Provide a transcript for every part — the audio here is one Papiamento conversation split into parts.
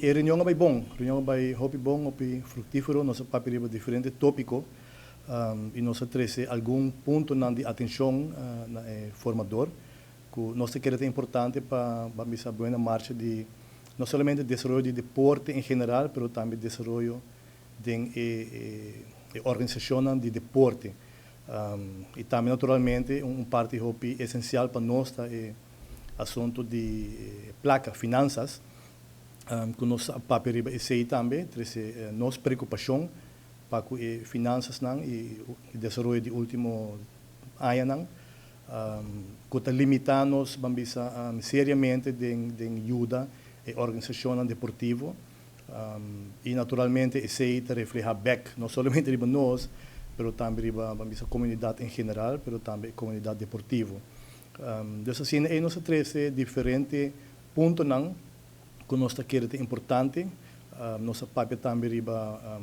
E reunion a bay bon, reunion a bay hopi bon, hopi fructifero. Nos a papia riba diferente topico y nos a trece algun puntonan di atencion na e formador cu nos ta kere ta importante pa ban bisa buena marcha di no solamente desaroyo di deporte en general, pero tambe desaroyo den e organisacionnan di deporte. Y tambe naturalmente un parti hopi esencial pa nos ta e asunto di placa, finanzas, cu nos a papia riba esey tambe, trece nos preocupacion pa cu e finanzasnan y desaroyo di ultimo añanan, cu ta limita nos, ban bisa, seriamente den yuda e organisacionnan deportivo. Y naturalmente esey ta refleha bek no solamente riba nos, pero tambe riba, ban bisa, comunidad en general, pero tambe e comunidad deportivo. Dus asina ey nos a trece diferente puntonan cu nos ta kere ta importante. Nos a papia tambe riba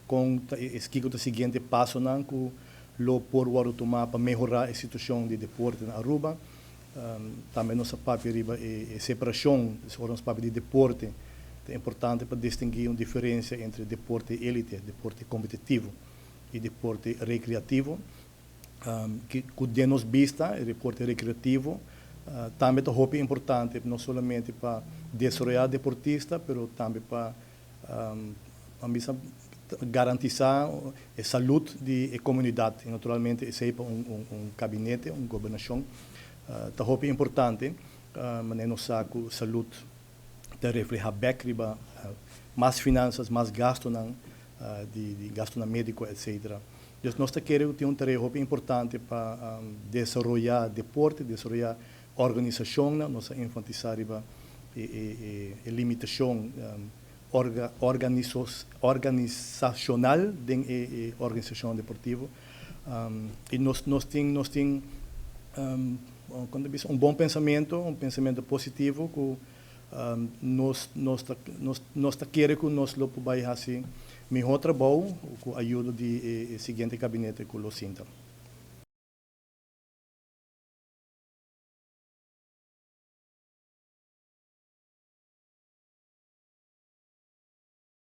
con ta e kico ta e siguiente pasonan cu lo por wordo tuma pa mehora e situacion di deporte na Aruba. Tambe nos a papia riba e separacion, dus ora nos papia di deporte, ta importante pa distingui un diferencia entre deporte elite, deporte competitivo y deporte recreativo. Cu den nos bista, e deporte recreativo tambe ta hopi importante, no solamente pa desaroya deportista, pero tambe pa garantisa e salud di e comunidad. Y naturalmente esey pa un gabinete, un gobernacion, ta hopi importante, manera nos sa cu salud ta refleha bek riba mas finanzas, mas gastonan, di gastonan medico, etcetera. Dus nos ta kere cu tin un tarea hopi importante pa desaroya deporte, desaroya organisacionnan. Nos a enfatisa riba e limitacion organisacional den e organisacion deportivo. Y nos tin con ta bisa, un bon pensamento, un pensamento positivo cu nos ta kere cu nos lo por bay haci miho trabou cu ayudo di e siguiente gabinete cu lo sinta.